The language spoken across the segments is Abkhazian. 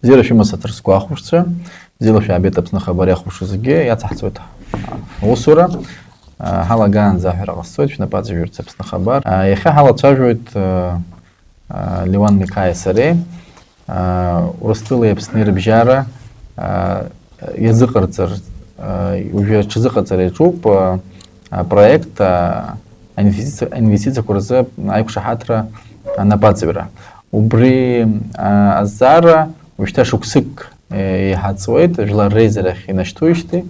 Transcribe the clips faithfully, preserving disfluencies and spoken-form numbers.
Бзиара шәымаз, ҳаҭыр зқәу ахәаԥшцәа, бзиала шәаабеит Аԥсны ахабар иахәаԥшуа зегьы, иацаҳҵоит аусура. Ҳалагаанӡа аҳәара ҟасҵоит, шәнапы аҵажәырц Аԥсны ахабар. Иахьа ҳалацәажәоит Леуан Миқаиа сареи, Урыстәылеи Аԥсни рыбжьара иазыҟарҵар, уажәы аҽазыҟаҵара иаҿуп апроект аинвестициа-, аинвестициақәа рзы аиқәшаҳаҭра анапаҵаҩра. Убри азҵаара уажәшьҭа шықәсык еиҳа ҵуеит, жәлар реизарахь инашьҭуижьҭеи.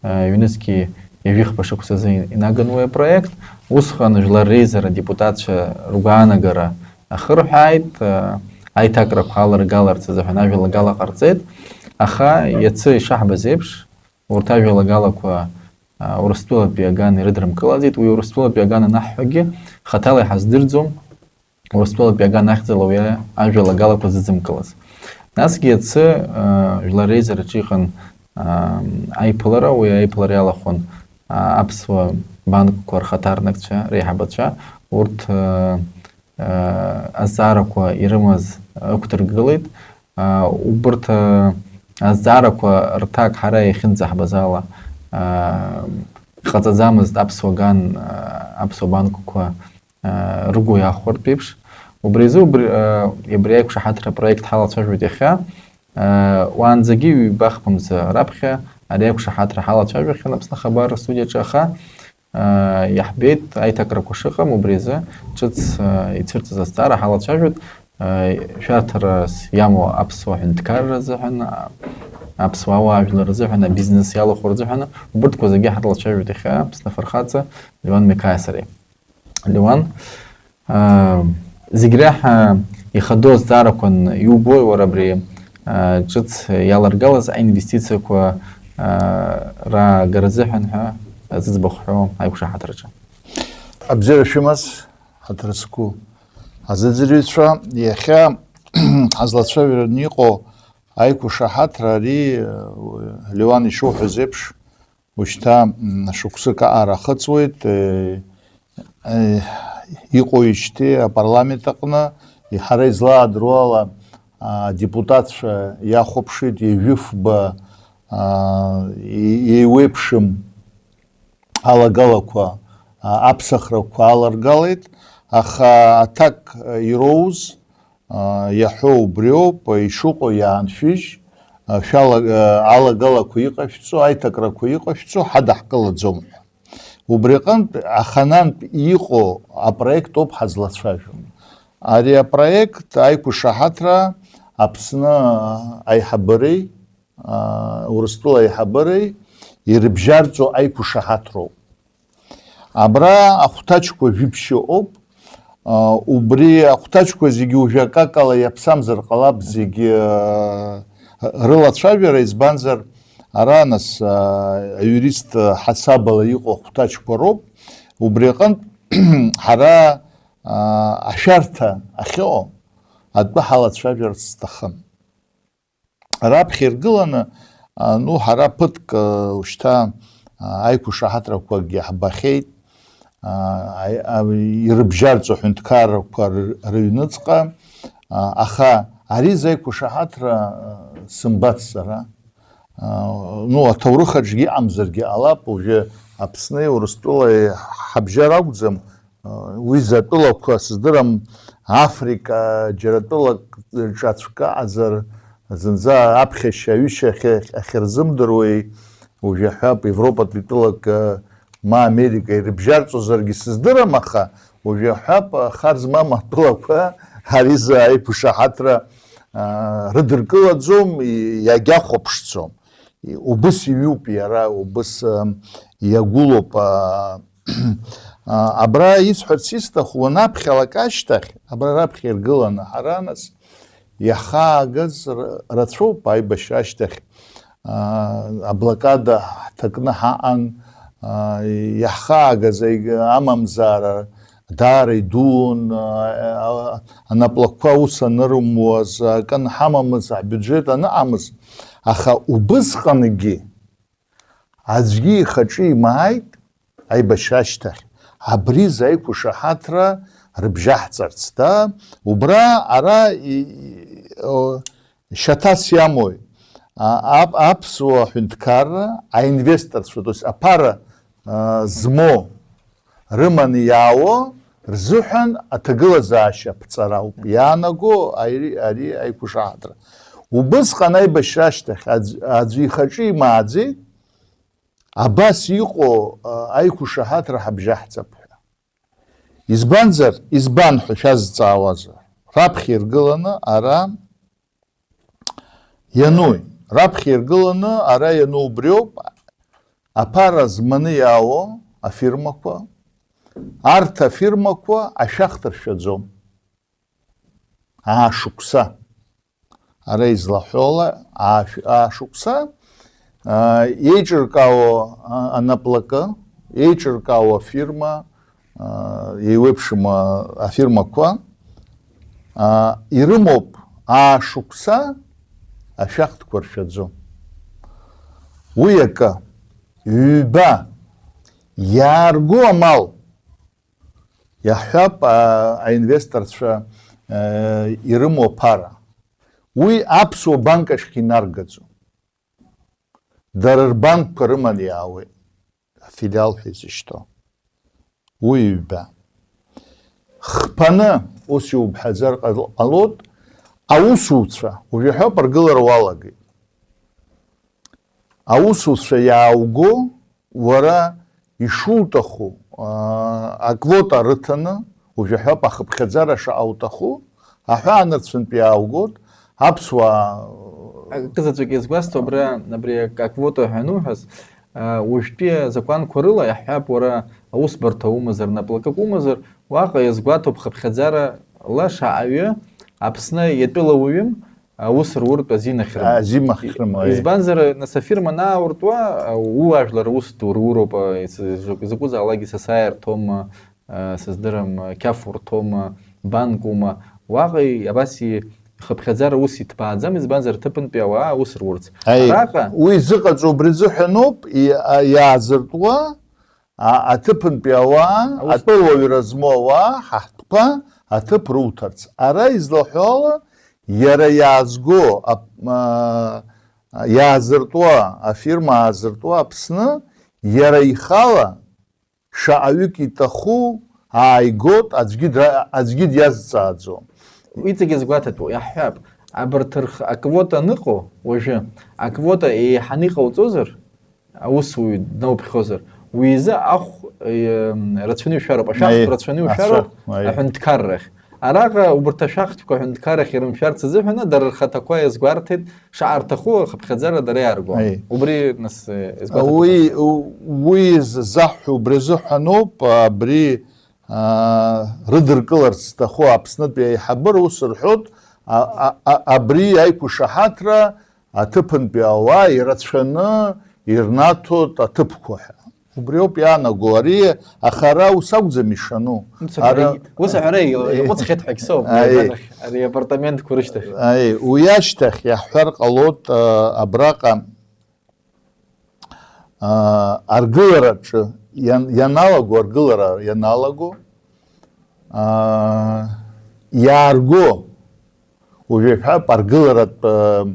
Ҩнызқьи ҩажәихԥа шықәсазы инаган уи апроект. Усҟан Жәлар Реизара адепутатцәа ргәаанагара ахырҳәааит, аиҭакрақәа аларгаларц азыҳәан ажәалагала ҟарҵеит, аха иацы ишаҳбаз еиԥш, урҭ ажәалагалақәа Урыстәылатәи аган ирыдрымкылаӡеит, уи Урыстәылатәи аган анаҳҳәогьы хаҭала иҳаздырӡом, Урыстәылатәи аган ахьӡала уи ажәалагалақәа зыдымкылаз. Насгьы иацы Жәлар Реизараҿы иҟан аиԥылара, уи аиԥылара иалахәын аԥсуа банкқәа рхаҭарнакцәа, реиҳабацәа, урҭ азҵаарақәа ирымаз ықәдыргылеит. Убырҭ азҵаарақәа рҭак ҳара иахьынӡаҳбаз ала ҟаҵаӡамызт аԥсуа ган, аԥсуа банкқәа рыгәы иахәартә еиԥш. Убри азы убри, абри аиқәшаҳаҭра апроект ҳалацәажәоит иахьа. Уаанӡагьы ҩба-хԥа мза раԥхьа ари аиқәшаҳаҭра ҳалацәажәахьан Аԥсны ахабар астудиаҿы, аха иаҳбеит аиҭакрақәа шыҟам, убри азы ҿыц ицәырҵыз азҵаара ҳалацәажәоит. Шәарҭарас иамоу аԥсуа ҳәынҭқарра азыҳәан, аԥсуа ауаажәлар рзыҳәан, абизнес иалахәу рзыҳәан, убырҭқәа зегьы ҳрылацәажәоит иахьа Аԥсны афырхаҵа Леуан Миқаиа сареи. Леуан, зегь реиҳа ихадоу азҵаарақәан иубои уара абри ҿыц иаларгалаз аинвестициақәа раагара азыҳәан ҳәа зыӡбахә ҳәоу аиқәшаҳаҭраҿы? Абзиара шәымаз, ҳаҭыр зқәу азыӡырҩцәа, иахьа ҳазлацәажәараны иҟоу аиқәшаҳаҭра ари, Леуан ишуҳәаз еиԥш, ушьҭа шықәсык аҟара ахыҵуеит, иҟоижьҭеи апарламент аҟны, ҳара излаадыруа ала, адепутатцәа иахәаԥшит, ҩажәи фба еиуеиԥшым алагалақәа, аԥсахрақәа аларгалеит, аха аҭак ироуз, иаҳәо убриоуп, ишыҟоу иааншәыжь, шәала-, алагалақәа иҟашәҵо, аиҭакрақәа иҟашәҵо ҳадаҳкылаӡом ҳәа. Убри аҟынтә аханантә иҟоу апроект ауп ҳазлацәажәо. Ари апроект аиқәшаҳаҭра Аԥсны аиҳабыреи, Урыстәыла аиҳабыреи ирыбжьарҵо аиқәшаҳаҭроуп. Абра ахәҭаҷқәа жәиԥшь ыҟоуп. Убри ахәҭаҷқәа зегьы уажәы акакала иаԥсамзар ҟалап, зегьы рылацәажәара, избанзар, ара нас аиурист ҳасабала иҟоу ахәҭаҷқәа роуп. Убри аҟынтә ҳара ашәарҭа ахьыҟоу атәы ҳалацәажәарц сҭахын. Раԥхьа иргыланы, а, ну, ҳара ԥыҭк, а, ушьҭа, а, аиқәшаҳаҭрақәакгьы ҳбахьеит, а, аи-, а, ирыбжьарҵо аҳәынҭқаррақәа ры-, рыҩныҵҟа, а, аха ари заиқәшаҳаҭра, а, сымбац сара. А, ну, аҭоурых аҿгьы иҟамзаргьы ҟалап, уажәы Аԥсни Урыстәылеи ҳабжьар акәӡам, Уи затәылақәа сыздырам, Африка, џьара тәылак ҿацәк аҟазар, зынӡа аԥхьашьа-аҩышьа ахьырзымдыруеи, уажәы иаҳҳәап, Европатәи тәылак, ма Америка ирыбжьарҵозаргьы сыздырам, аха уажәы иаҳҳәап, хар змам атәылақәа аризы аиқәшаҳаҭра, а, рыдыркылаӡом, и-, иагьахәаԥшӡом. Убыс иҩуп иара, убыс, ам, иагәылоуп, а, А, абра исҳәарц исҭаху, уанаԥхьалак ашьҭахь, абра раԥхьа иргыланы ҳара нас иахаагаз р-, рацәоуп аибашьра ашьҭахь, а, аблокада ҳҭакны ҳаҟан, а, иаҳхаагаз аиг-, амамзаара даара идуун, а, а, анаплакқәа аус анырымуаз, акы анҳамамыз, абиуџьет аныҟамыз, аха убысҟангьы Аӡәгьы ихаҿы имааит аибашьра ашьҭахь, абри заиқәшаҳаҭра рыбжьаҳҵарц, да, убра, ара, и-, и-, о, шьаҭас иамои, а, ап-, аԥсуа ҳәынҭқарра аинвесторцәа, то есть аԥара, а, змоу, рыманы иаауа рзыҳәан аҭагылазаашьа аԥҵара ауп иаанаго ари, ари аиқәшаҳаҭра. Убысҟан аибашьра ашьҭахь аӡ-, аӡәы ихаҿы имааӡеит, абас иҟоу, а, аиқәшаҳаҭра ҳабжьаҳҵап ҳәа. Избанзар, избан ҳәа шәазҵаауазар, раԥхьа иргыланы ара иануи? Раԥхьа иргыланы ара иану убриоуп, аԥара зманы иаауа афирмақәа, арҭ афирмақәа ашәахҭа ршәаӡом. Аашықәса. Ара излаҳәола, аашә-, аашықәса, аа, еиҿыркаауа, а, анаплакы, еиҿыркаауа афирма, аа, еиуеиԥшым, а, афирмақәа, аа, ирымоуп аашықәса ашәахтәқәа ршәаӡом. Уи акы, ҩба, иаарго амал, иаҳҳәап, а, аинвесторцәа, а, ирымоу аԥара. Уи аԥсуа банк ахьгьы инаргаӡом. Дара рбанкқәа рыманы иаауеит, афилиал ҳәа изышьҭоу. Уи ҩба. Хԥаны ус иубҳәазар ҟал-, ҟалоит, аусуцәа, уажәы ҳәоуп аргылара уалагеит. Аусуцәа иаауго, уара ишуҭаху, аа, аквота рыҭаны, уажәы ҳәоуп ахыԥхьаӡара шаҟа уҭаху, аҳәаанырцәынтә иааугоит, аԥсуаа. Акызаҵәык иазгәасҭо, абра, абри ак-, аквота ҳәа ануҳәаз, аа, уажәтәи азакәанқәа рыла иаҳҳәап, уара аусбарҭа умазар, наплакык умазар, уаҟа иазгәаҭоуп хыԥхьаӡара ла шаҟаҩы Аԥсны иатәыла уҩым, аус руртә азин ахьрымоу. Азин ахьрымоу, аиеи. Избанзар, нас, афирма анаауртуа, а, ууаажәлар аус ду руроуп, а, ис-, закә-, закәызаалак исасааирҭоума, а, сыздырам, а, қьафурҭоума, банкума, уаҟа и-, абас и-, ихыԥхьаӡара ус иҭбааӡам, избанзар, аҭыԥантәи ауаа аус рурц. Аиеи, араҟа уи зыҟаҵоу убри азыҳәаноуп, и-, а, иаазыртуа, А-, аҭыԥантәи ауаа, аус- атәылауаҩра змоу ауаа, ҳаҳтәқәа аҭыԥ руҭарц. Ара излаҳәо ала, иара иаазго, ап-, а, иаазыртуа, афирма аазыртуа Аԥсны, иара ихала шаҟаҩык иҭаху ааигот, аӡәгьы дра-, аӡәгьы диазҵааӡом. Иҵегьы згәаҭатәу, иаҳҳәап, абарҭ рх-, аквота аныҟоу уажәы, аквота еиҳаны иҟауҵозар, аусуҩ дноуԥхьозар, уи изы ахә, э, рацәаны иушәароуп, ашәахтә Аиеи, рацәаны иушәароуп ашәахтә, аиеи. Аҳәынҭқаррахь. Араҟа убарҭ ашәахтәқәа аҳәынҭқаррахь ирымшәарц азыҳәаны, дара рхаҭақәа иазгәарҭеит, шаҟа рҭаху ахыԥхьаӡара дара иааргон. Аиеи. Убри, нас, э, изгәаҭатәуп. Уи, у-, уи заҳҳәо убри азыҳәаноуп, абри, аа, рыдыркыларц зҭаху Аԥснытәи аиҳабыра ус рҳәоит, а-, а-, а-, абри аиқәшаҳаҭра аҭыԥантәи ауаа ирацәаны ирнаҭоит аҭыԥқәа ҳәа. Убриоуп иаанаго ари, аха ара ус акәӡам ишану. Ус аҳәара Ара и-, ус аҳәара и-, Е, иҟәыҵхьеит ҳәагь соуп, аи. Ари апартаментқәа рышьҭахь. Аи, уи ашьҭахь иаҳҳәар ҟалоит, а, абраҟа, а, аргылараҿы иан-, ианалаго, аргылара ианалаго, а, иаарго, уажәы иҳәап, аргыларатә, а,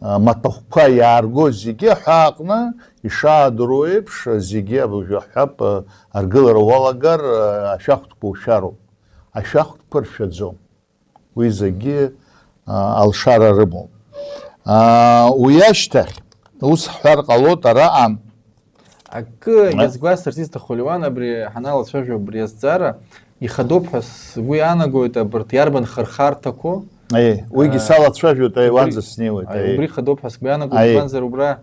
а, маҭәахәқәа иаарго зегьы аҳәаа аҟны ишаадыруа еиԥш, зегьы уажәы аҳәап, а, аргылара уалагар, а, ашәахтәқәа ушәароуп. Ашәахтәқәа ршәаӡом. Уи зегьы, а, алшара рымоуп. А, уи ашьҭахь, ус ҳҳәар ҟалоит, араҟа Акы Ма- иазгәасҭарц исҭаху, Леуан, абри ҳаналацәажәо абри азҵаара, ихадоуп ҳәа сгәы иаанагоит абарҭ иарбан хырхарҭақәоу. Аиеи, уигьы Э, салацәажәоит, аи, убри-, уанӡа снеиуеит, аи, аи. Убри ихадоуп ҳәа сгәы иаанагоит, Аи. Избанзар, убра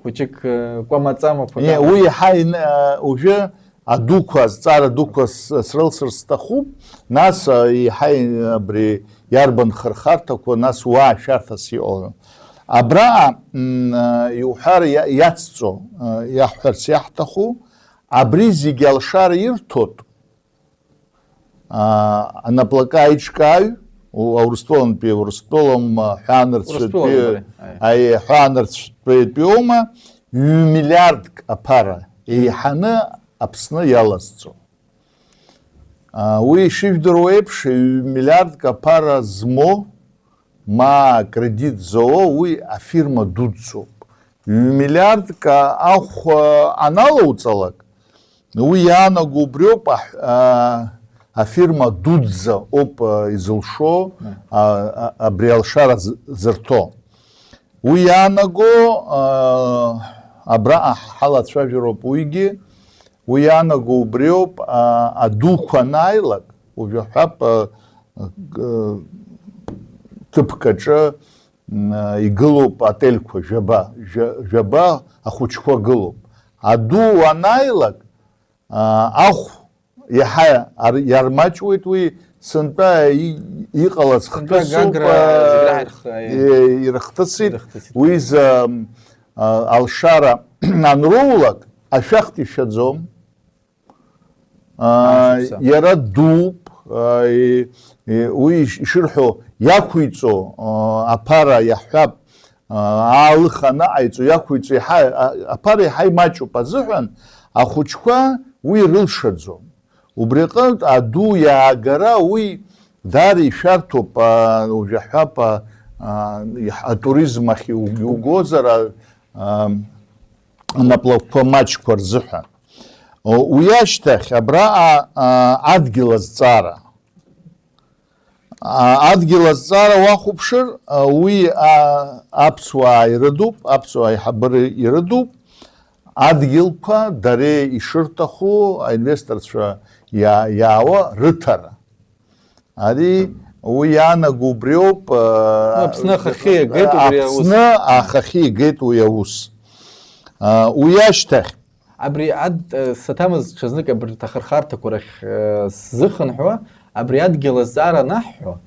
хәыҷык, э, кәамаҵама Е, ԥагама. Уи иаҳа ин-, а, уажәы адуқәа, азҵаара дуқәа с-, срылсыр сҭахуп, нас, а, иаҳа ин-, абри иарбан хырхарҭақәа, нас уа ашәарҭас иҟоу. Абра, м, а, иуҳәар иа-, иацҵо, а, иаҳҳәарц иаҳҭаху, абри зегьы алшара ирҭоит, аа, анаплакы аиҿкааҩ, у-, Урыстәылантәи, Урыстәылам, а, ҳәаанырцәтәи, Урыстәылантәи, аи. Аи, ҳәаанырцәтәитәиоума, ҩ-миллиардк аԥара еиҳаны Аԥсны иалазҵо. А, уи ишыжәдыруа еиԥш, ҩ-миллиардк аԥара змоу ма акредит зауа, уи афирма дуӡӡоуп. Ҩ-миллиардк ахә, а, аналоуҵалак, уи иаанаго убриоуп, аҳ-, а, афирма дуӡӡа ауп, а, изылшо, а, а, абри алшара з-, зырҭо. Уи иаанаго, а, абраҟа ҳалацәажәароуп уигьы, уи иаанаго убриоуп, а, адуқәа анааилак, уажәы ҳәап, а, г-, ҭыԥк аҿы, м, а, игылоуп отельқәа жәаба, жәа-, жәаба ахәыҷқәа гылоуп. Аду анааилак, а, ахә иаҳа ар-, иармаҷуеит, уи сынтәа и-, иҟалаз Сынтәа хҭысуп, Гагра а, зегь раҳа ирх-, и-, ирыхҭысит, ирыхҭысит. Уи изы, м, а, алшара анроулак, ашәахтә ишәаӡом. А, Ашықәса. Иара дууп, а, и-, и-, уи иш-, ишырҳәо, иақәиҵо, а, аԥара иаҳҳәап, а, аалыха анаҟаиҵо, иақәиҵо, иаҳа, а, аԥара иаҳа имаҷуп азыҳәан, ахәыҷқәа уи рылшаӡом. Убри аҟынтә аду иаагара уи даара ишәарҭоуп, а, уажәы ҳҳәап, а, а, иаҳ-, атуризм ахь иу-, иугозар, а, а, анаплакқәа маҷқәа рзыҳәан. О, уи ашьҭахь абраҟа, а, адгьыл азҵаара. А, адгьыл азҵаара уахәаԥшыр, а, уи, а, аԥсуаа ирыдуп, аԥсуаа аиҳабыра ирыдуп, адгьылқәа дара ишырҭаху аинвесторцәа иа-, иаауа рыҭара. Ари уи иаанаго убриоуп, а, Аԥсны ахахьы игеит убри аус. Аԥсны ахахьы игеит уи аус. А, уи ашьҭахь Абри ад-, э, саҭамыз ҽазнык абарҭ ахырхарҭақәа рахь, э, сзыхынҳәуа, абри адгьыл азҵаара анаҳҳәо,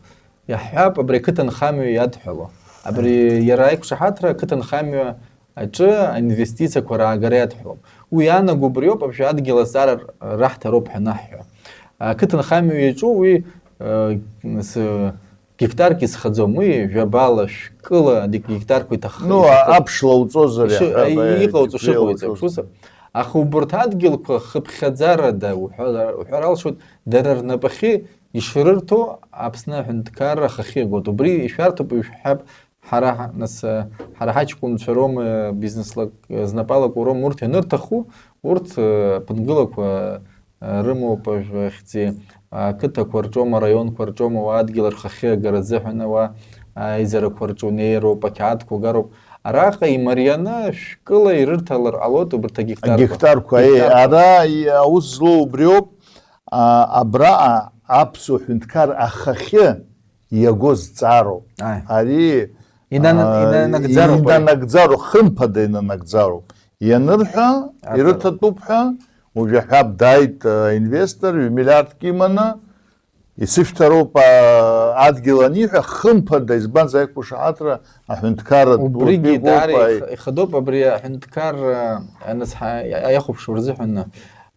иаҳҳәап, абри ақыҭанхамҩа иадҳәало. Абри иара аиқәшаҳаҭра ақыҭанхамҩа аҿы аинвестициақәа раагара иадҳәалоуп. Уи иаанаго убриоуп, абжа адгьыл азҵаара раҳҭароуп ҳәа анаҳҳәо. Ақыҭанхамҩа иаҿу уи, э, с-, гектарк изхаӡом, уи жәабала, шәкыла гектарқәа иҭаххеит. Ну, иҭаххеит. Аԥш лауҵозар Иши-, иаҳҳәап, аи, иҟауҵо, ишыҟауҵо, иҟауҵо. Аха убарҭ адгьылқәа хыԥхьаӡарада уҳәа-, уҳәар алшоит, дара рнапахьы ишрырҭо Аԥсны аҳәынҭқарра ахахьы иагоит. Убри ишәарҭоуп, ишәҳәап, ҳара ҳа-, нас, ҳара ҳаҷкәынцәа роума, бизнеслак, знапалак уроума, урҭ ианырҭаху, урҭ, э, ԥынгылақәа, э, рымоуп, ажәахьӡи, ақыҭақәа рҿоума, араионқәа рҿоума, уа адгьыл рхахьы агара азыҳәан, уа аизарақәа рҿы унеироуп, ақьаадқәа угароуп. Араҟа имарианы шәкыла ирырҭалар ҟалоит убарҭ агектарқәа. Агектарқәа, еи, гектарқәа. Ара и-, аус злоу убриоуп, а, абраҟа аԥсуа ҳәынҭқар ахахьы иаго зҵаароуп. Аи. Ари, Инана-, а, инанагӡароуп ари. Инанагӡароуп, хымԥада инанагӡароуп. Ианырҳәа, Аҵара. Ирыҭатәуп ҳәа, уажәы аҳәап дааит, а, инвестор, ҩ-миллиардк иманы, исышәҭароуп, а, адгьыл аниҳәа, хымԥада, избанзар, аиқәшаҳаҭра аҳәынҭқарратә Убригьы дууп, даара аи. Их-, ихадоуп абри аҳәынҭқарра, а, анацҳа-, а, иахәаԥшуа рзыҳәан,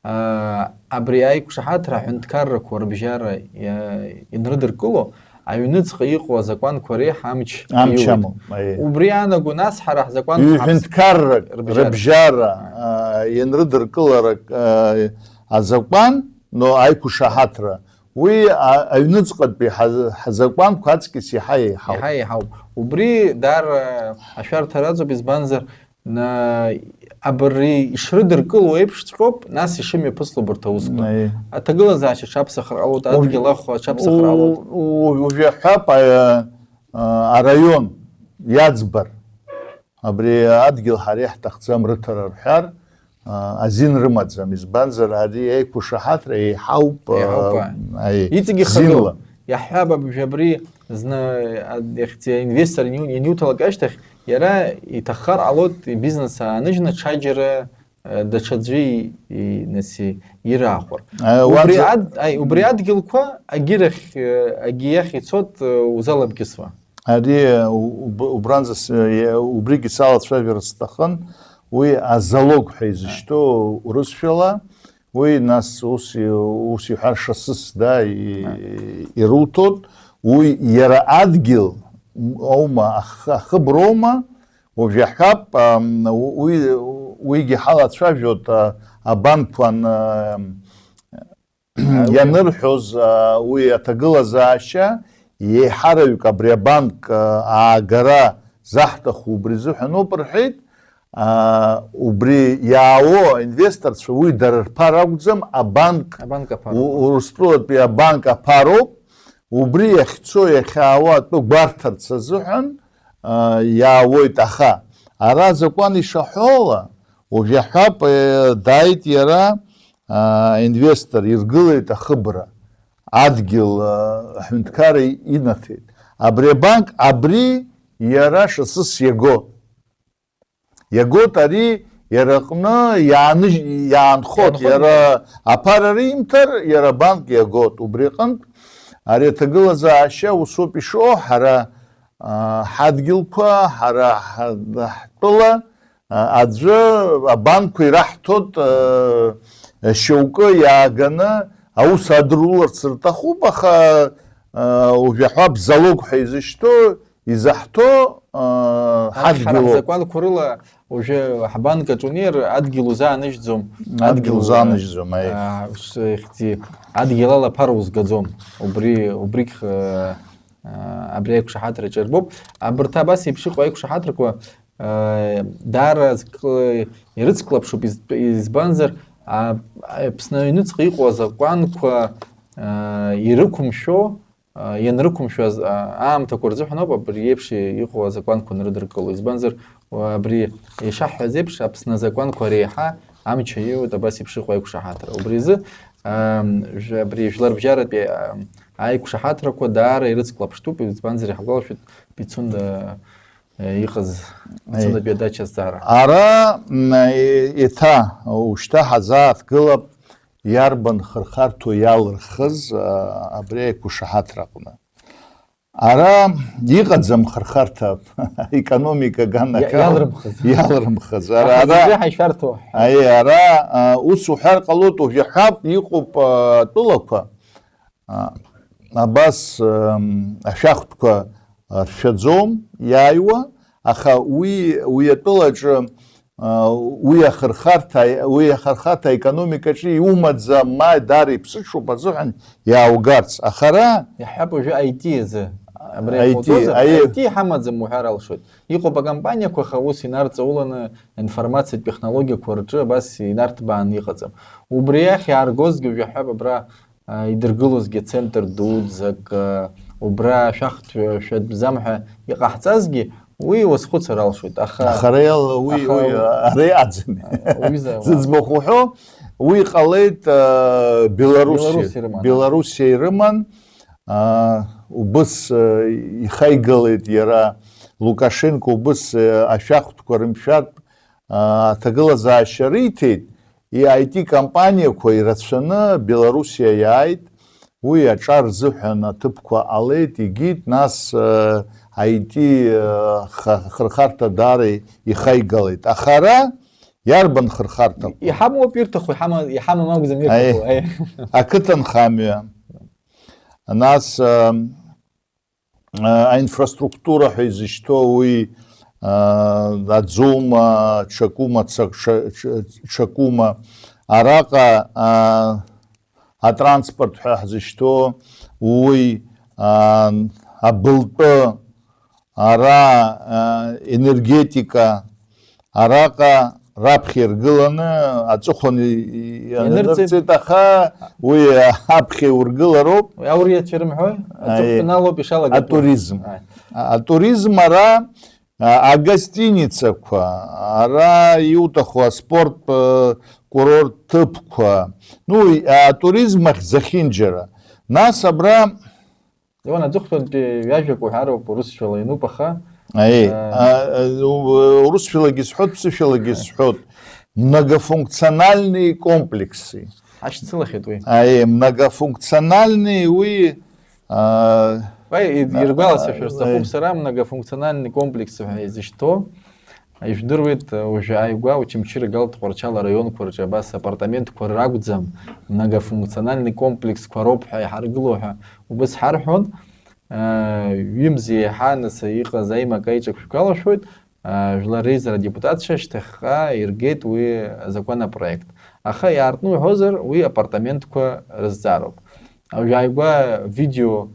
а, абри аиқәшаҳаҭра аҳәынҭқаррақәа рыбжьара иа-, инрыдыркыло, аҩныҵҟа иҟоу азакәанқәа реиҳа амч Амч аиуеит. Амоуп, аиеи. Убри иаанаго, нас ҳара ҳзакәан Ҩ-, ҳаԥс-, ҳәынҭқаррак, рыбжьара. Рыбжьара, а, ианрыдыркыларак, а, азакәан, но аиқәшаҳаҭра, уи, а, аҩныҵҟатәи ҳаз-, ҳазакәанқәа аҵкьыс иаҳа еиҳауп. Иаҳа еиҳауп. Убри даара ашәарҭара аҵоуп, избанзар, на-, абри ишрыдыркыло еиԥшҵәҟьоуп, нас ишымҩаԥысло убарҭ аусқәа. Аиеи. Аҭагылазаашьа аҽаԥсахыр ҟалоит, Уажә-, адгьыл ахәа аҽаԥсахыр ҟалоит. у-, у-, уажәы аҳәап, а, а, араион иаӡбар. Абри адгьыл ҳара иаҳҭахӡам рыҭара рҳәар, а, азин рымаӡам, избанзар, ари еиқәышаҳаҭра еиҳауп, еиҳауп, а, аи, аи. Иҵегьы зинла. Ихадоу, иаҳҳәап, абжа абри зны, а, иахьӡ-, инвестор ианиу-, ианиуҭалак ашьҭахь, иара иҭаххар ҟалоит, ибизнес ааныжьны ҽаџьара, а, даҽаӡәы и-, и-, нас и-, ираахәар. А, убри уанӡа- ад-, аи, убри адгьылқәа агьырахь, а, агьиахь ицот, а, узалабкьысуа. Ари уб-, убранӡа с-, е-, убригьы салацәажәар сҭахын, уи азалог ҳәа изышьҭоу урысшәала, уи нас ус и-, ус иҳәар шасыс, да, и-, А. Ируҭоит, уи иара адгьыл аума, ах-, ахыброума, уажә иаҳҳәап, ам, уи, уигьы ҳалацәажәоит, а, абанқәан, а, Уи ианырҳәоз, а, уи аҭагылазаашьа еиҳараҩык абри абанк, а, аагара заҳҭаху убри азыҳәаноуп рҳәеит. А, убри иаауа аинвесторцәа, уи дара рԥара акәӡам, абанк, Абанк аԥара. У-, Урыстәылатәи абанк аԥароуп. Убри иахьцо, иахьаауа атәы гәарҭарц азыҳәан, а, иаауеит, аха ара азакәан ишаҳәо ала, уажә иаҳҳәап, э, дааит иара, а, инвестор, иргылеит ахыбра, адгьыл, а, аҳәынҭқарра инаҭеит. Абри абанк, абри иара шасыс иаго. Иагоит ари, иара аҟны иааныжь-, иаанхот, Иаанхот. Иара аԥара римҭар, иара абанк иагоит. Убри аҟынтә, ари аҭагылазаашьа усоуп ишыҟоу, ҳара, а, ҳадгьылқәа, ҳара ҳа-, ҳтәыла, а, аӡәы абанкқәа ираҳҭоит, а, шьоукы иааганы аус адыруларц рҭахуп, аха, а, уажә иаҳҳәап, залог ҳәа изышьҭоу, изаҳҭо, аа, Арҭ ҳара ҳадгьылоуп. Ҳзакәанқәа рыла уажәы ҳбанк аҿы унеир, адгьыл узааныжьӡом. Адгьыл Адгьыл, узааныжьӡом, аиеи. Аа, ш-, ихьӡи, адгьыл ала аԥара узгаӡом. Убри, убригь, аа, аа, абри аиқәшаҳаҭра ҿырбоуп. Абарҭ абас еиԥш иҟоу аиқәшаҳаҭрақәа, аа, даара зк-, ирыцклаԥшуп, из-, избанзар, а, Аԥсны аҩныҵҟа иҟоу азакәанқәа, аа, ирықәымшәо, а, ианрықәымшәаз, а, аамҭақәа рзыҳәан ауп абри еиԥш иҟоу азакәанқәа анрыдыркыло. Избанзар, уа-, абри ишаҳҳәаз еиԥш, Аԥсны азакәанқәа реиҳа амч аиуеит абас еиԥш иҟоу аиқәшаҳаҭра. Убри азы, ам, жә-, абри жәларбжьаратәи, ам, аиқәшаҳаҭрақәа даара ирыцклаԥштәуп, избанзар, иаҳгәалашәоит Пицунда, э, иҟаз, Аи. Пицундатәи адача азҵаара. Ара, м, е-, еиҭа ушьҭа ҳазааҭгылап, иарбан хырхарҭоу иалырхыз, а, абри аиқәшаҳаҭра аҟны. Ара иҟаӡам хырхарҭа, аекономика Иа-, аганахьала иалрымхыз. Иалрымхыз. Ара, Аха ара, зегьы ҳаишәарҭоу. Аи, ара, а, ус уҳәар ҟалоит, уажә иаҳҳәап, иҟоуп, а, атәылақәа, а, абас, ам, ашәахтәқәа ршәаӡом иааиуа, аха уи, уи атәылаҿы, а, уи ахырхарҭа, уи ахырхарҭа аекономикаҿы иумаӡам, ма даара иԥсыҽуп азыҳәан иааугарц. Аха ара Иаҳҳәап, уажәы I T азы. Абри I T, ахәыҷы азы, аиеи. I T ҳамаӡам уҳәар алшоит. Иҟоуп акомпаниақәа, аха ус инарҵауланы аинформациатә технологиақәа рҿы абас инарҭбааны иҟаӡам. Убри иахь иааргозгьы, уажә иаҳҳәап, абра а, идыргылозгьы центр дуӡӡак, а, убра шәахтә-, шәатәӡам ҳәа иҟаҳҵазгьы, уи уазхәыцыр алшоит, аха Аха ара иала уи, аха уи, у-, ара иаӡами? Уҩыза, Зыӡбахә уҳәо, уи ҟалеит, а, Белоруссиа. Белоруссиа ирыман. Белоруссиа ирыман, а, убыс, а, ихаигалеит иара Лукашенко, убыс, а, ашәахтәқәа рымшәартә, аа, аҭагылазаашьа риҭеит, и-, I T компаниақәа ирацәаны Белоруссиа иааит, уи аҿар рзыҳәан аҭыԥқәа ҟалеит, игеит, нас, э, I T, э, ха-, хырхарҭа даара ихаигалеит. Аха ара иарбан хырхарҭақәа? Иҳамоуп ирҭаху, иҳама-, иҳамам акәӡам ирҭаху, Аи. Аи. Ақыҭанхамҩа. Нас, э, аинфраструктура ҳәа изышьҭоу уи, а, аӡума, ҽакума, ца-, ҽа-, ҽа-, ҽакума, араҟа, а, атранспорт ҳәа ҳзышьҭоу уи, а, абылтәы, ара, а, енергетика, Араҟа раԥхьа иргыланы аҵыхәан и-, и-, Инырҵеит. Инырҵеит, аха уи аԥхьа иургылароуп. Уи ауриацәа ирымҳәои? Аи. Аҵыхәтәан алоуп ишалагатәу. Атуризм. Аи. А-, атуризм ара, а, агостиницақәа, ара иуҭаху аспорттә, э, курорт ҭыԥқәа. Ну, и-, атуризм ахь зехьынџьара. Нас абра Иуан аҵыхәтәантәи ҩажәак уҳәароуп, урысшәала иануп, аха, Аи, э, а, а, у-, урысшәалагьы сҳәот, ԥсышәалагьы сҳәот. Многофункциональные комплексы. Ашьцылахьеит уи. Аи, многофункциональные уи, а, Уи, и-, а, иргәаласыршәар а, сҭахуп аи. Сара, многофункциональный комплекс ҳәа изышьҭоу. Ижәдыруеит, уажәы ааигәа Очамчыра Галтҟәарчал араионқәа рҿы абас апартаментқәа ракәӡам, многофункциональный комплексқәа роуп ҳәа иҳаргыло ҳәа убыс ҳарҳәон. Ҩымзи еиҳа нас иҟаз аимак аиҿак шәгәалашәоит, Жәлар Реизара адепутатцәа шьҭахьҟа иргеит уи азакәанопроект. Аха иаартны уҳәозар, уи апартаментқәа рызҵаароуп. Уажә ааигәа видео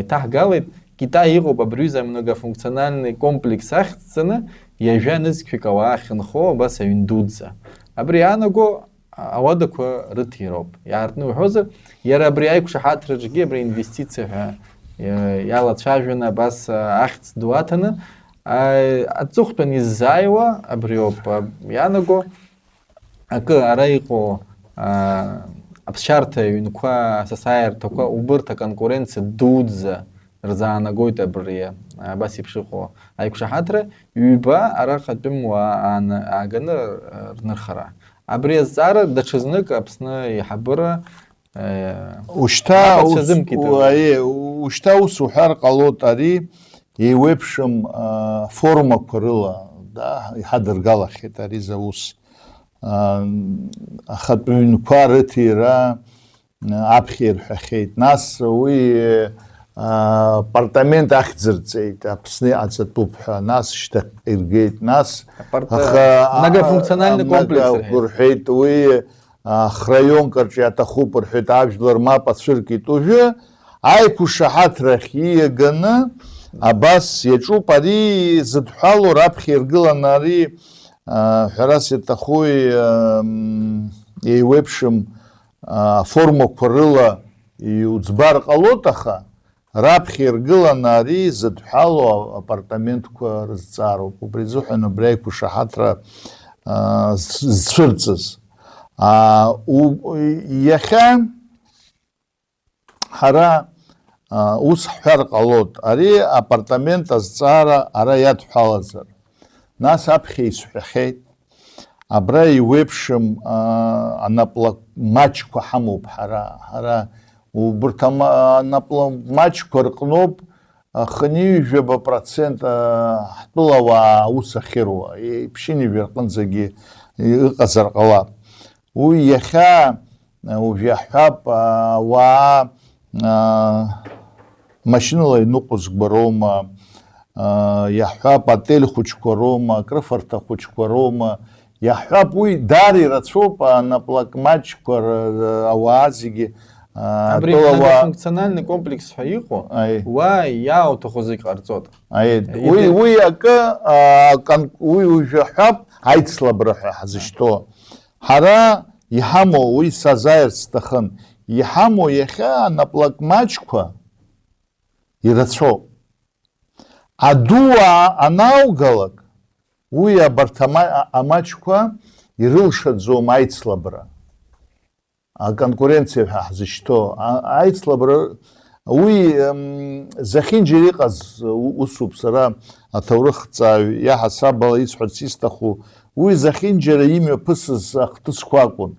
Иҭаҳгалеит, Китай иҟоуп абри аҩыза амногофункциональный комплекс ахьӡҵаны, ҩажәа нызқьҩык ауаа ахьынхо, абас аҩн дуӡӡа. Абри иаанаго, ауадақәа рыҭироуп. Иаартны уҳәозар, иара абри аиқәшаҳаҭраҿгьы абри аинвестициа ҳәа, э, иалацәажәаны абас, а, ахьӡ ду аҭаны, а, аҵыхәтәан иззааиуа абриоуп, а, иаанаго, акы ара иҟоу, а, аԥсшьарҭа ҩнқәа, асасааирҭақәа, убырҭ аконкуренциа дуӡӡа рзаанагоит абри, а, абас еиԥш иҟоу аиқәшаҳаҭра, ҩба араҟа атәым уаа ааны, ааганы, а, рнырхара. Абри азҵаара даҽазнык Аԥсны аиҳабыра, э, Ушьҭа аҟацәа ус, азымкит. Уаи, ушьҭа ус уҳәар ҟалоит, ари еиуеиԥшым, а, формақәа рыла, да, иҳадыргалахьеит ари заус. А, ахатә ҩнқәа рыҭира, а, аԥхьа ирҳәахьеит. Нас уи, а, апартамент ахьӡырҵеит, Аԥсны иҟаҵатәуп ҳәа, нас шьҭахь иргеит, нас Апарта-, аха, а, многофункциональный а, комплекс много рҳәеит. Рҳәеит, уи, а, храионк рҿы иаҭахуп рҳәеит, ажәлар мап ацәыркит. Уажәы аиқәшаҳаҭрахь ииаганы абас иаҿуп, ари зыдҳәалоу раԥхьа иргыланы ари, а, ҳәарас иаҭахуи, ам, еиуеиԥшым, а, аформақәа рыла иуӡбар ҟалоит, аха раԥхьа иргыланы ари зыдҳәалоу апартаментқәа рызҵаароуп. Убри азыҳәан абри аиқәшаҳаҭра, а, з-, зцәырҵыз. А, у-, иахьа ҳара, а, ус ҳҳәар ҟалоит, ари апартамент азҵаара ара иадҳәалазар. Нас аԥхьа исҳәахьеит, абра еиуеиԥшым, а, анаплак маҷқәа ҳамоуп ҳара. Ҳара убырҭ ама-, анаплак маҷқәа рҟноуп, а, хынҩажәаба процент, а, ҳтәылауаа аус ахьыруа, е-, ԥшьынҩажәа рҟынӡагьы иҟазар ҟалап. Уи иахьа, а, уажә иаҳҳәап, а, ауаа, а, машьынала иныҟәызго роума, а, иаҳҳәап, отель хәыҷқәа роума, акрыфарҭа хәыҷқәа роума, иаҳҳәап, уи даара ирацәоуп, анаплак маҷқәа р-, р-, ауаа зегьы, а, Абри атәылауаа многофункциональный комплекс ҳәа иҟоу, Аи. Уа иаауҭаху зегь ҟарҵоит. Аи, Иде- уи, уи акы, а, кон-, уи уажәы ҳҳәап, аицлабра ҳәа ҳазышьҭоу. Ҳара иҳамоу, уи сазааирц сҭахын, иҳамоу иахьа анаплак маҷқәа ирацәоуп. Адуаа анаугалак, уи абарҭ ама-, а-, амаҷқәа ирылшаӡом аицлабра. Аконкуренциа ҳәа ҳзышьҭоу, а-, аицлабра, уи, м, зехьынџьара иҟаз у-, усуп, сара аҭоурыхҭҵааҩ иаҳасабала исҳәарц исҭаху, уи зехьынџьара имҩаԥысыз ахҭысқәа акәын.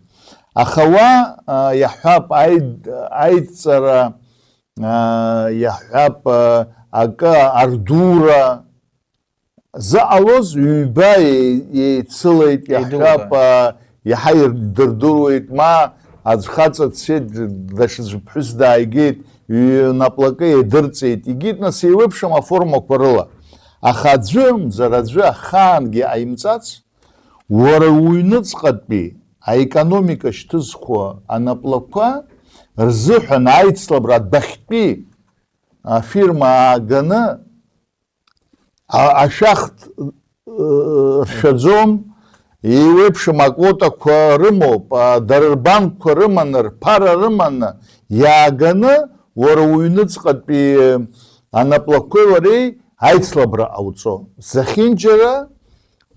Аха уа, а, иаҳҳәап, аид-, аидҵара, а, иаҳҳәап, а, акы ардура, заҟалоз ҩба еи-, еицылеит, Еидылоит, иаҳҳәап, ааи. А, иаҳа ирдырдыруеит, ма аӡә хаҵа дцеит, даҽаӡә ԥҳәыс дааигеит, ҩ-, наплакы еидырҵеит, егьит, нас, еиуеиԥшым аформақәа рыла. Аха аӡәымзар аӡәы ахаангьы ҟаимҵац, уара уҩныҵҟатәи аекономика шьҭызхуа анаплакқәа рзыҳәан аицлабра адәахьтәи афирма ааганы, а-, ашәахтә, ы, ршәаӡом, еиуеиԥшым аквотақәа рымоуп, а, дара рбанкқәа рыманы, рԥара рыманы, иааганы, уара уҩныҵҟатәи анаплакқәеи уареи аицлабра ҟауҵо. Зехьынџьара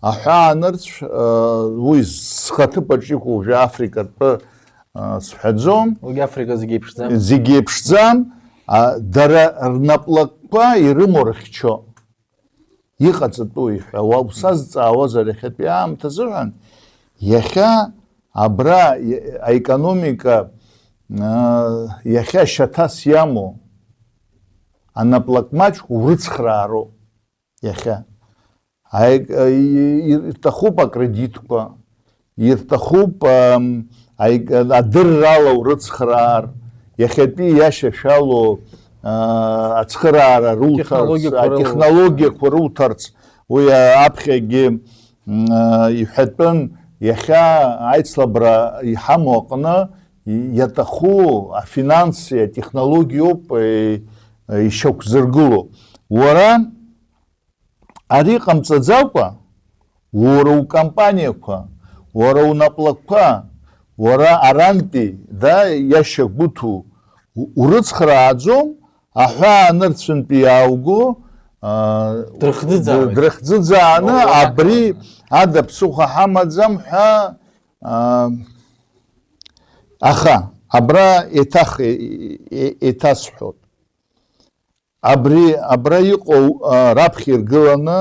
аҳәаанырцә, ы, уи зхаҭыԥаҿ иҟоу уажәы Африкатәы, ы, сҳәаӡом. Уигьы Африка зегьы еиԥшӡам. Зегьы еиԥшӡам, а, дара рнаплакқәа ирымоу рыхьчо. Иҟаҵатәуи ҳәа, уа усазҵаауазар иахьатәи аамҭазыҳәан, иахьа абра и-, аекономика, ы, иахьа шьаҭас иамоу анаплак маҷк урыцхраароуп. Иахьа. Аи-, и-, и-, ирҭахуп акредитқәа, ирҭахуп, ам, аи-, адыррала урыцхраар, иахьатәи иашьашәалоу, а, ацхыраара руҭарц, Технологиақәа рыла. Атехнологиақәа руҭарц, уи, а, аԥхьагьы, м, а, иҳәатәын, иахьа аицлабра иҳамоу аҟны иаҭаху афинанси атехнологиоуп, е, ишьақәзыргыло. Уара ари ҟамҵаӡакәа, уара укомпаниақәа, уара унаплакқәа, уара арантәи, да, иашьа гәыҭу у-, урыцхрааӡом, аҳәаа нырцәынтәи иаауго, аа, Дрыхӡыӡаауеит. Дрыхӡыӡааны, Уара абри ада ԥсыхәа ҳамаӡам ҳәа, аа, аха абра еиҭах-, е-, е-, еиҭасҳәот. Абри, абра иҟоу, а, раԥхьа иргыланы,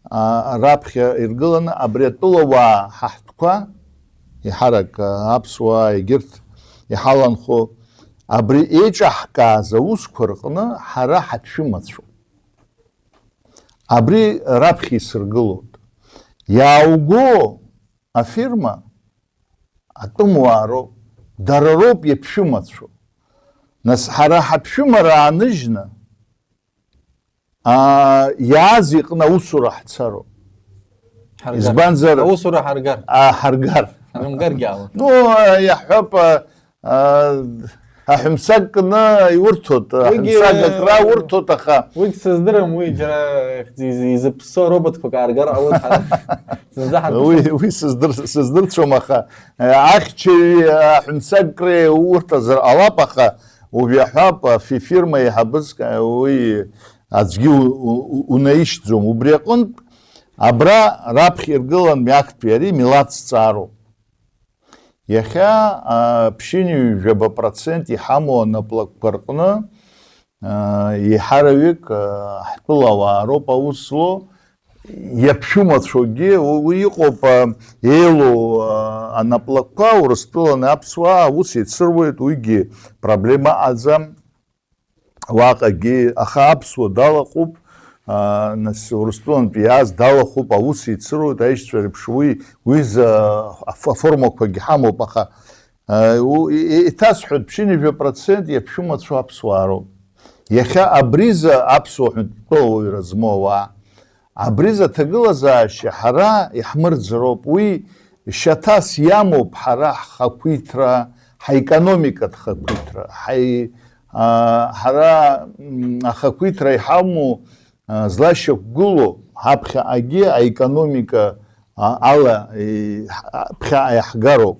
а, раԥхьа иргыланы абри атәылауаа ҳаҳтәқәа, еиҳарак, а, аԥсуаа, егьырҭ иҳаланхо, абри еиҿаҳкааз аусқәа рҟны ҳара ҳаԥшәымацәоуп. Абри раԥхьа исыргылоит. Иаауго афирма атәымуаа роуп, дара роуп иаԥшәымацәоу. Нас ҳара ҳаԥшәымара ааныжьны, аа, иааз иҟны аусура ҳцароуп. Ҳаргар. Избанзар, Аусура ҳаргар. А, ҳаргар. Ҳрымгаргьы ала. Ну, а, иаҳҳәап, а, а, аҳәымсаг кны иурҭоит, Уигьы аҳәымсаг акра урҭоит, аха Уигь сыздырам, уи џьара из-, изыԥссо роботқәак ааргар ҟалоит ҳара. Зынӡа ҳаргәышьам. Уи, уи сыздыр-, сыздырцәом, аха, а, ахьчаҩи аҳәымсаг креи урҭазар ҟалап, аха уажә иаҳҳәап, афи-, фирма еиҳабыс, уи аӡәгьы у-, у-, у-, унаишьҭӡом. Убри аҟынтә, абра раԥхьа иргылан мҩактәи ари милаҭ зҵаароуп. Иахьа, а, ԥшьынҩажәаба процент иҳамоу анаплакқәа рҟны, а, еиҳараҩык, а, ҳтәылауаа роуп аус злоу, иаԥшәымацәоугьы, у-, уи иҟоуп, а, еилоу, а, анаплакқәа, Урыстәыланы аԥсуаа аус еицыруеит, уигьы проблема аӡам. Уаҟагьы, аха аԥсуа далахәуп, аа, нас, Урыстәылантәи иааз далахәуп, аус еицыруеит, аишьцәа реиԥш уи, уи за аф-, аформақәагьы ҳамоуп, аха, аа, у-, и-, и-, иҭасҳәоит, ԥшьынҩажәа процент иаԥшәымацәоу аԥсуаа роуп. Иахьа абриза аԥсуа ҳәынтәтәыла уаҩра змоу ауаа, абриза аҭагылазаашьа ҳара иаҳмырӡроуп, уи шьаҭас иамоуп ҳара ҳхақәиҭра, ҳаекономикатә хақәиҭра, ҳаи-, а, ҳара, м, ахақәиҭра иҳамоу, а, злашьақәгылоу ҳаԥхьаҟагьы аекономика, а, ала, и, ҳ-, ԥхьаҟа иаҳгароуп.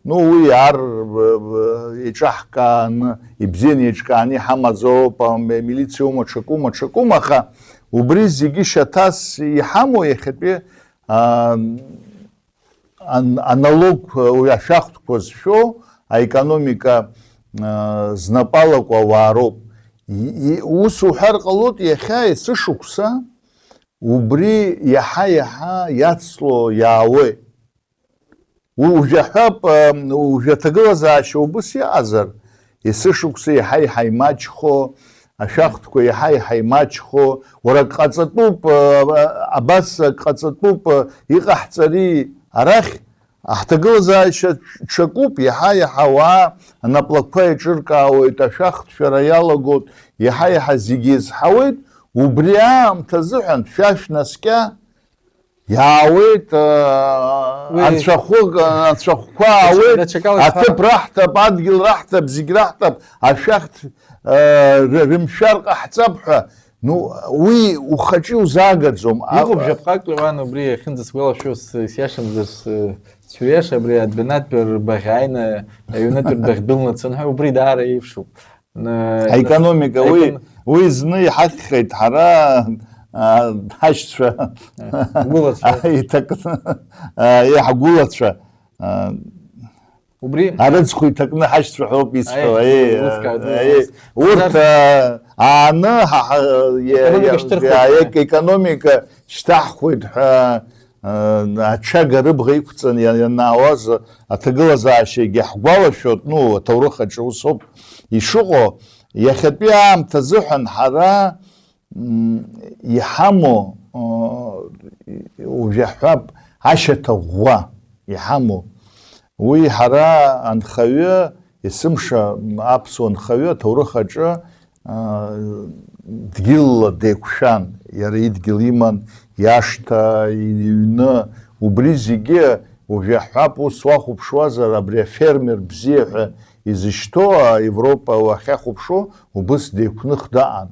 Ну, уи ар, б-, б-, еиҿаҳкааны, ибзианы еиҿкааны иҳамаӡоуп, а, м-, милициоума, ҽакума, ҽакума, аха убри зегьы шьаҭас иҳамоу иахьатәи, а, ан-, аналогқәа, уи ашәахтәқәа зшәо аекономика, а, знапы алаку ауаа роуп. И-, и-, ус уҳәар ҟалоит, иахьа есышықәса убри иаҳа-иаҳа иацло иаауеит. У-, ужәаҳәап, а, ужәаҭагылазаашьа убыс иҟазар, есышықәса иаҳа-иаҳа имаҷхо, ашәахтәқәа иаҳа-иаҳа имаҷхо, уара ак ҟаҵатәуп, а, абас ак ҟаҵатәуп, а, иҟаҳҵари арахь? Аҳҭагылазаашьа ҽакуп, иаҳа-иаҳа ауаа анаплакқәа еиҿыркаауеит, ашәахтә шәара иалагоит, иаҳа-иаҳа зегьы иазҳауеит, убри аамҭа азыҳәан шәа шәнаскьа, иаауеит, аа, Уи анцәахәы-, анцәахәқәа аауеит, даҽакала исҳәап. Аҭыԥ раҳҭап, адгьыл раҳҭап, зегь раҳҭап, ашәахтә, аа, ры-, рымшәар ҟаҳҵап ҳәа. Ну, уи ухаҿы иузаагаӡом. А- Иҟоуп жәаԥҟак Леуан, убри иахьынӡасгәалашәо, с-, сиашамзар, с-, сҩеиаша, абри адәанатәи рбаӷь ааины аҩнытәи рбаӷь дәылнацон ҳәа, убри даара еиԥшуп. Н-, Аекономика, уи, аекон- уи зны иҳахьхеит ҳара, а, ҳашьцәа. Гәылацәа. Иҭакны, а, иаҳгәылацәа. А, Убри арыцхә иҭакны ҳашьцәа ҳәа ауп исҳәо, Аи, аи, ус ка-, аи, ус. Урҭ, Азар- а, ааны ҳа-, ҳа-, иа-, Економика иа-, шьҭырхуеит иа-, ҳәа. Економика шьҭаҳхуеит ҳәа, а, аҽага рыбӷа иқәҵаны иа-, ианаауаз аҭагылазаашьагьы ҳгәалашәоит, ну, аҭоурых аҿы усоуп ишыҟоу, иахьатәи аамҭа азыҳәан ҳара м, иҳамоу, ы, ужәаҳәап, ашьаҭа ӷәӷәа иҳамоу. Уи ҳара анхаҩы, есымша аԥсуа нхаҩы аҭоурых аҿы, ы, дгьылла деиқәшәан, иара идгьыл иман, иашҭа, иҩны, убри зегьы ужәаҳәап, ус уахәаԥшуазар, абри афермер бзиа ҳәа изышьҭоу, а, Европа уахьахәаԥшуа, убыс деиқәных даҟан.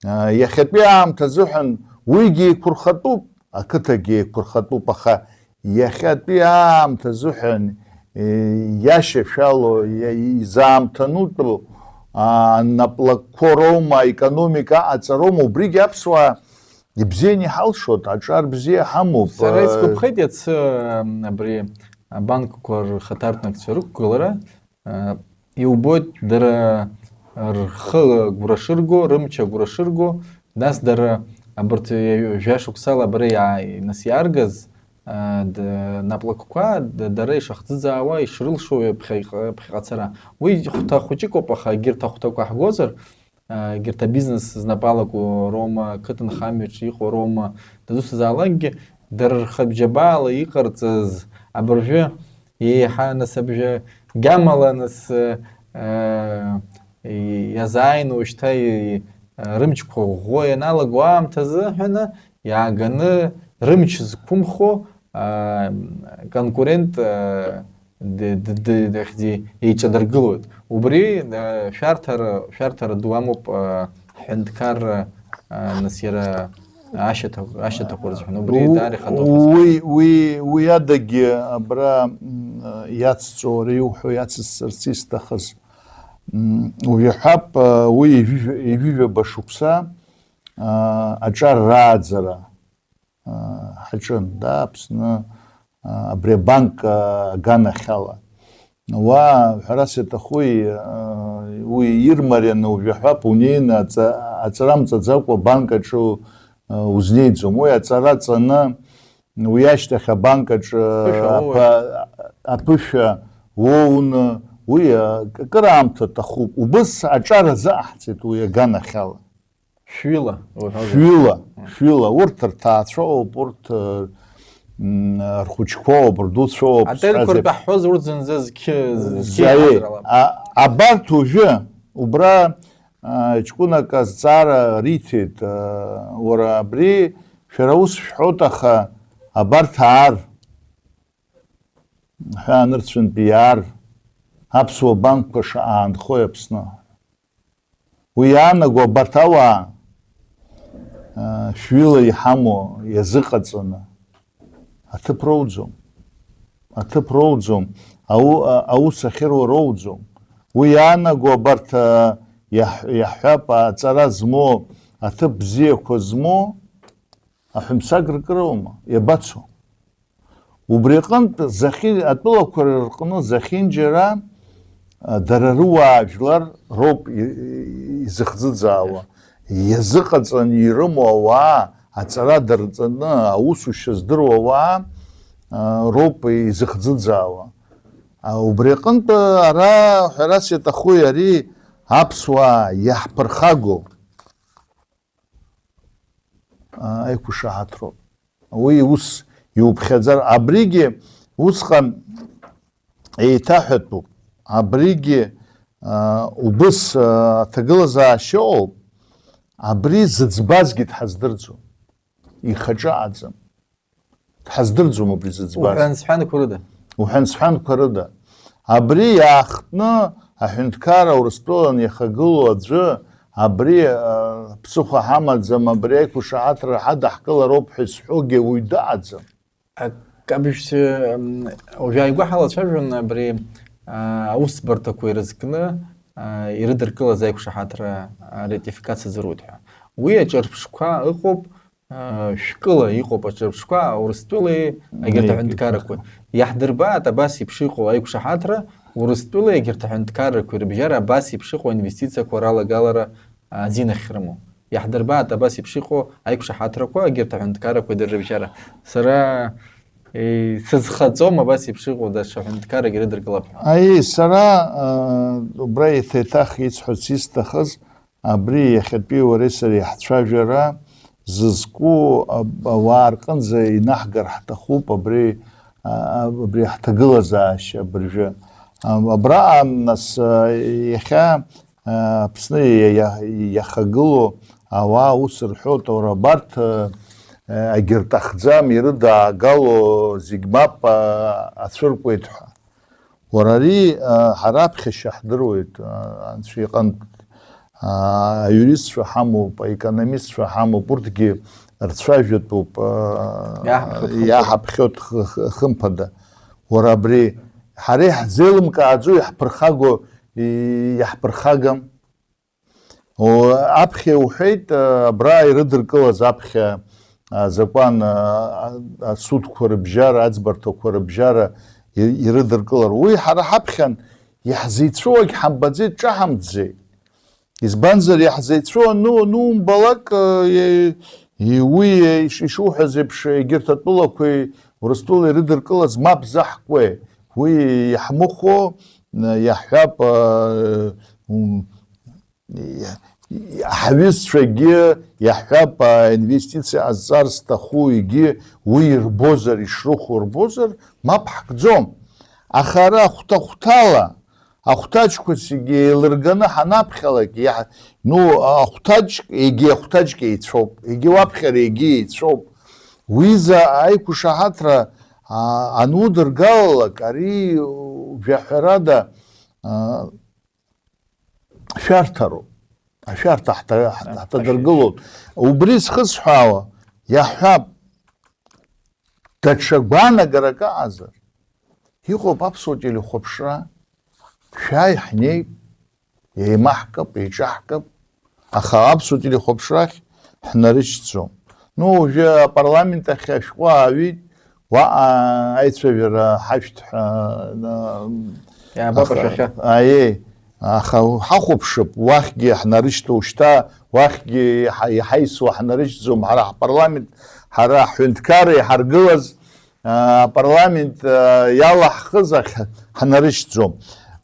А, иахьатәи аамҭа азыҳәан уигьы еиқәырхатәуп, ақыҭагьы еиқәырхатәуп, аха иахьатәи аамҭа азыҳәан, е, иашьашәало, иа-, изаамҭанутәу, а, анаплакқәа роума, аекономика аҟаҵароума, убригьы аԥсуаа ибзианы иҳалшоит, аҿар бзиа ҳамоуп. Сара, э, исгәаԥхеит иацы, м, абри абанкқәа рхаҭарнакцәа рықәгылара, э, иубоит дара рхы агәра шырго, рымч агәра шырго, нас дара абарҭ ҩажәа шықәсала абра иаа-, нас иааргаз, э, д-, наплакқәа д-, дара ишахӡыӡаауа, ишрылшо ҩаԥхьаҟа-, ԥхьаҟа ацара. Уи хәҭа хәыҷык ауп, аха егьырҭ ахәҭақәа ҳгозар, егьырҭ абизнес знапы алаку роума, ақыҭанхамҩаҿы иҟоу роума, дызусҭазаалакгьы, дара рхатә џьабаала иҟарҵаз абыржәы еиҳа, нас, абыржәы гьамала, нас, э, иазааины уажәшьҭа и-, рымчқәа ӷәӷәо ианалаго аамҭазы ҳәаны, иааганы рымч зқәымхо, а, конкурент, а, д-, д-, д-, дахьӡи-, еиҿадыргылоит. Убри, а, шәарҭара, шәарҭара ду амоуп, а, ҳҳәынҭқарра, а, нас иара ашьаҭа-, ашьаҭақәа рзыҳәан. Убри У-, даара ихатәоуп. Уи, уи, уи адагьы абра, м, иацҵо, уара иуҳәо иацысҵарц исҭахыз. М, уажәы иҳәап, а, уи ҩажәи-, ҩажәижәаба шықәса, а, аҿар рааӡара. Ҳаҿын, да, Аԥсны, абри абанк аганахьала. Уа, ҳәарас иаҭахуи, уи ирмарианы ужәаҳәап, унеины аҵа-, аҵара мҵаӡакәа абанк аҿы узнеиӡом. Уи аҵара ҵаны, уи ашьҭахь абанк аҿы Ԥышәа уоуеит. Аԥа-, аԥышәа уоуны, уи акыр аамҭа аҭахуп. Убыс аҿар азыҟаҳҵеит уи аганахьала. Шәҩыла, уҳәозар. Шәҩыла, шәҩыла. Урҭ рҭаацәа ыҟоуп, урҭ, э, м, рхәыҷқәа ыҟоуп, рдуцәа ыҟоуп, Ателқәа сҳәазеи. Ртәы ҳҳәозар, урҭ зынӡа зқьы, зқьы Заи, иҳазар алам. А, абарҭ уажәы, убра, а, ҷкәынак азҵаара риҭеит, а, уара абри шәара ус шәҳәоит, аха абарҭ аар, ҳәа анырцәынтә иаар, аԥсуа банкқәа шаҟа аанхои Аԥсны. Уи иаанаго абарҭ ауаа, а, шәҩыла иҳамоу иазыҟаҵаны аҭыԥ роуӡом. Аҭыԥ роуӡом, ау-, а-, аус ахьыруа роуӡом. Уи иаанаго абарҭ, а, иаҳ-, иаҳҳәап, аҵара змоу, аҭыԥ бзиақәа змоу аҳәымсаг ркыроума? Иабацо? Убри аҟынтә зехьы-, атәылақәа рҟны зехьынџьара, а, дара рыуаажәлар роуп и-, и-, изыхӡыӡаауа. Иазыҟаҵаны ирымоу ауаа, аҵара дырҵаны, аусушьа здыруа ауаа, а, роуп изыхӡыӡаауа. А, убри аҟынтә ара ҳәарас иаҭахуи ари аԥсуаа иаҳԥырхагоу? А, аиқәшаҳаҭроуп. Уи ус иуԥхьаӡар, абригьы усҟан еиҭаҳәатәуп. Абригьы, а, убыс, а, аҭагылазаашьа ыҟоуп. Абри зыӡбазгьы дҳаздырӡом. Ихаҿы аӡам. Дҳаздырӡом убри зыӡбаз. Уҳәан-сҳәанқәа рыда. Уҳәан-сҳәанқәа рыда. Абри иаахтны аҳәынҭқарра Урыстәылан иахагылоу аӡәы, абри, а, ԥсыхәа ҳамаӡам, абри аиқәшаҳаҭра ҳадаҳкылароуп ҳәа изҳәогьы уаҩ дыҟаӡам. Акабжьцәа, м, уажәы ааигәа ҳалацәажәон абри, а, аусбарҭақәа ирызкны, а, ирыдыркылаз аиқәшаҳаҭра, а, ратификациа зыруит ҳәа. Уи аҿырԥштәқәа ыҟоуп, шәкыла иҟоуп аҿырԥштәқәа, Урыстәылеи егьырҭ аҳәынҭқаррақәеи. Иаҳдырбааит абас еиԥш иҟоу аиқәшаҳаҭра, Урыстәылеи егьырҭ аҳәынҭқаррақәеи рыбжьара абас еиԥш иҟоу аинвестициақәа ралагалара азин ахьрымоу. Иаҳдырбааит абас еиԥш иҟоу аиқәшаҳаҭрақәа егьырҭ аҳәынҭқаррақәеи дара рыбжьара. Сара, е, сызхаҵом абас еиԥш иҟоу даҽа ҳәынҭқаррак ирыдыркылап ҳәа. Аиеи, сара, а, убра еиҭа-еиҭах исҳәарц исҭахыз, Абри иахьатәи уареи сареи ҳцәажәара зызку аб-, ауаа рҟынӡа инаҳгар ҳҭахуп абри, а, абри ҳҭагылазаашьа абыржәы. А, абраҟа, нас, а, иахьа, а, Аԥсны иа-, иа-, иахагылоу ауаа ус рҳәоит, уара, абарҭ, а, а, агьырҭахӡам, ирыдаагало зегь мап, а, ацәыркуеит ҳәа. Уара ари, а, ҳара аԥхьашьа ҳдыруеит, а, анцәа иҟынтә, а, аиуристцәа ҳамоуп, аекономистцәа ҳамоуп, урҭгьы рцәажәатәуп, а, Иаҳаԥхьоит хымԥада. Иаҳаԥхьоит х-, х-, хымԥада. Уара абри ҳара иаҳзеилымкааӡо иаҳԥырхаго, и-, иаҳԥырхагам. О, аԥхьа иуҳәеит, а, абра ирыдыркылаз аԥхьа, а, азакәан, а, а, асудқәа рыбжьара, аӡбарҭақәа рыбжьара и-, ирыдыркылар. Уи ҳара ҳаԥхьан иаҳзеицәоуагь ҳамбаӡеит, ҿаҳамҭӡеит. Избанзар, иаҳзеицәоу ану-, анумбалак, а, и-, и-, уи иш-, ишуҳәаз еиԥш, егьырҭ атәылақәеи Урыстәылеи ирыдыркылаз мап заҳкуеи? Уи иаҳмыхәо, а, иаҳҳәап, а, м, Ҳҩызцәагьы иаҳҳәап, аинвестициа ҟазҵар зҭаху, егьи уи ирбозар, ишрыхәо рбозар, мап ҳкӡом. Аха ара ахәҭа-хәҭала, ахәҭаҷқәа зегьы еилырганы ҳанаԥхьалак, иаҳ-, ну, ахәҭаҷк, егьи ахәҭаҷк еицәоуп, егьи уаԥхьара егьи еицәоуп. Уиза аиқәшаҳаҭра, а, анудыргалалак, ари, жәаҳәарада, а, шәарҭароуп, ашәарҭа ҳҭа-, ҳҭа-, Ашәарҭа. Ҳҭадыргылоит. Убри зхысҳәаауа, иаҳҳәап, даҽа гәаанагарак аҟазар, иҟоуп аԥсуа телехәаԥшра, шәааи, ҳнеип, еимаҳкып, еиҿаҳкып, аха аԥсуа телехәаԥшрахь ҳнарышьҭӡом. Ну, уажәы апарламент ахь ашәҟәы аауит, уаҟа аицәажәара ҳашәҭ ҳәа, на-, Иаабап аха, ашәахьа. Аиеи, аха ҳахәаԥшып, уахьгьы ҳнарышьҭоу шьҭа, уахьгьы иҳа-, иҳаисуа ҳнарышьҭӡом, ҳара ҳпарламент, ҳара ҳҳәынҭқарра иҳаргылаз, а, апарламент, а, иалаҳхыз ахь ҳнарышьҭӡом,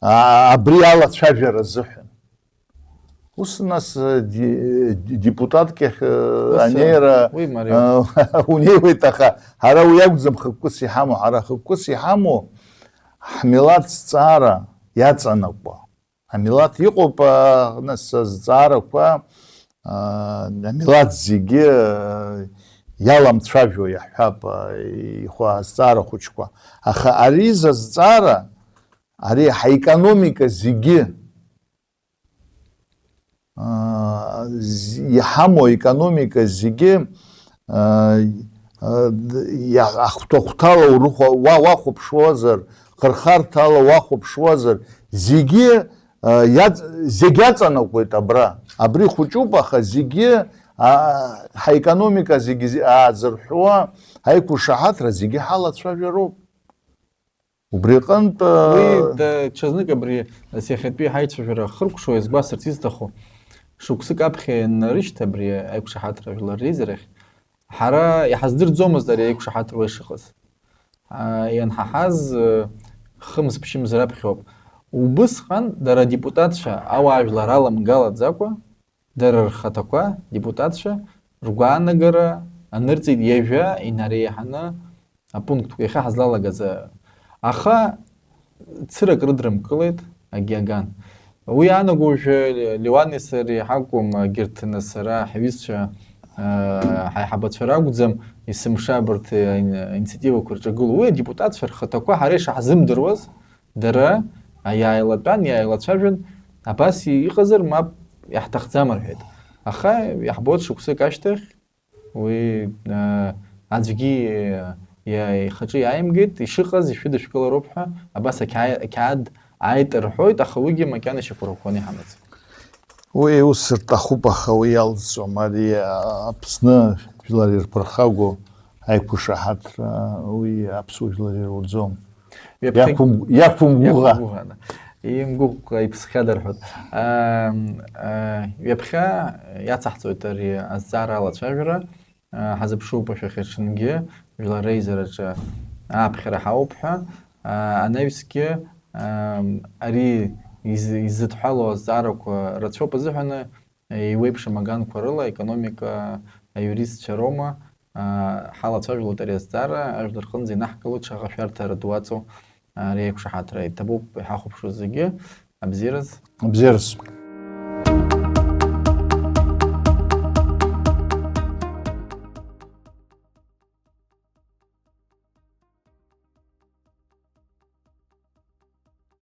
а, абри алацәажәара азыҳәан. Ус нас, э, ди-, э, ди-, депутатк иахь, э, Ус, э, анеира, уи мариоуп. Э, унеиуеит, аха ҳара уи акәӡам хықәкыс иҳамоу, ҳара хықәкыс иҳамоу ҳмилаҭ зҵаара иаҵанакуа. Амилаҭ иҟоуп, э, нас азҵаарақәа, э, амилаҭ зегьы, э, иаламцәажәо иаҳҳәап, э, ихәа азҵаара хәыҷқәа. Аха ари зазҵаара, ари ҳаекономика зегьы, аа, з-, иҳамоу аекономика зегьы, аа, аа, д-, иа-, ахәҭа-, ахәҭала урыхәа-, уа-, уахәаԥшуазар, хырхарҭала уахәаԥшуазар, зегьы, аа, иаҵ-, зегь аҵанакуеит абра. Абри хәыҷуп, аха зегьы, аа, ҳаекономика зегьы зи-, аазырҳәуа аиқәшаҳаҭра зегьы ҳалацәажәароуп. Убри аҟынтә, уи, э, даҽазнык абри асиахьатәи ҳаицәажәара ахыркәшо иазгәасҭарц исҭаху, шықәсык аԥхьа ианнарышьҭ абри аиқәшаҳаҭра жәлар реизарахь, ҳара иҳаздырӡомызт ари аиқәшаҳаҭра уа ишыҟаз. А, ианҳаҳаз, э, хымз-ԥшьымз раԥхьоуп. Убысҟан дара адепутатцәа ауаажәлар аламгалаӡакәа, дара рхаҭақәа, депутатцәа, ргәаанагара анырҵеит ҩажәа инареиҳаны апунктқәа иахьа ҳазлалагаз, аха цырак рыдрымкылеит, агьиаган. Уи иаанаго уажәы Леуани сареи ҳакәым, егьырҭ нас ара ҳҩызцәа, аа, ҳаиҳабацәа ракәӡам, есымша абарҭ аин-, аинициативақәа рҿагылоу. Уи адепутатцәа рхаҭақәа ҳара ишаҳзымдыруаз, дара иааилатәан, иааилацәажәан, абас иҟазар мап иаҳҭахӡам рҳәеит. Аха иаҳбоит шықәсык ашьҭахь, уи, э, аӡәгьы иа-, ихаҿы иааимгеит, ишыҟаз ишәыдышәкылароуп ҳәа, абас ақьаа-, ақьаад ааит рҳәоит, аха уигьы макьана ишьақәырӷәӷәаны иҳамаӡам. Уи ус рҭахуп, аха уи иалҵӡом. Ари, а, Аԥсны жәлар ирԥырхагоу аиқәшаҳаҭра, уи аԥсуа жәлар ируӡом. Ҩаԥхьа Иақәым-, иақәымгәыӷа. Иақәымгәыӷа, да. Имгәыӷкәа иԥсхьада рҳәоит. Ам, а, ҩаԥхьа иацаҳҵоит ари азҵаара алацәажәара. А, ҳазыԥшуп ашәахьаҽынгьы, жәлар реизараҿы ааԥхьара ҳауп ҳәа. А, анаҩсгьы, ам, ари из-, изыдҳәалоу азҵаарақәа рацәоуп азыҳәаны, еиуеиԥшым аганқәа рыла, аекономика, аиуристцәа роума, а, ҳалацәажәалоит ари азҵаара, ажәлар рҟынӡа инаҳгалоит шаҟа шәарҭара ду аҵоу, а, ари аиқәшаҳаҭра. Иҭабуп иҳахәаԥшуаз зегьы, абзиараз. Абзиараз.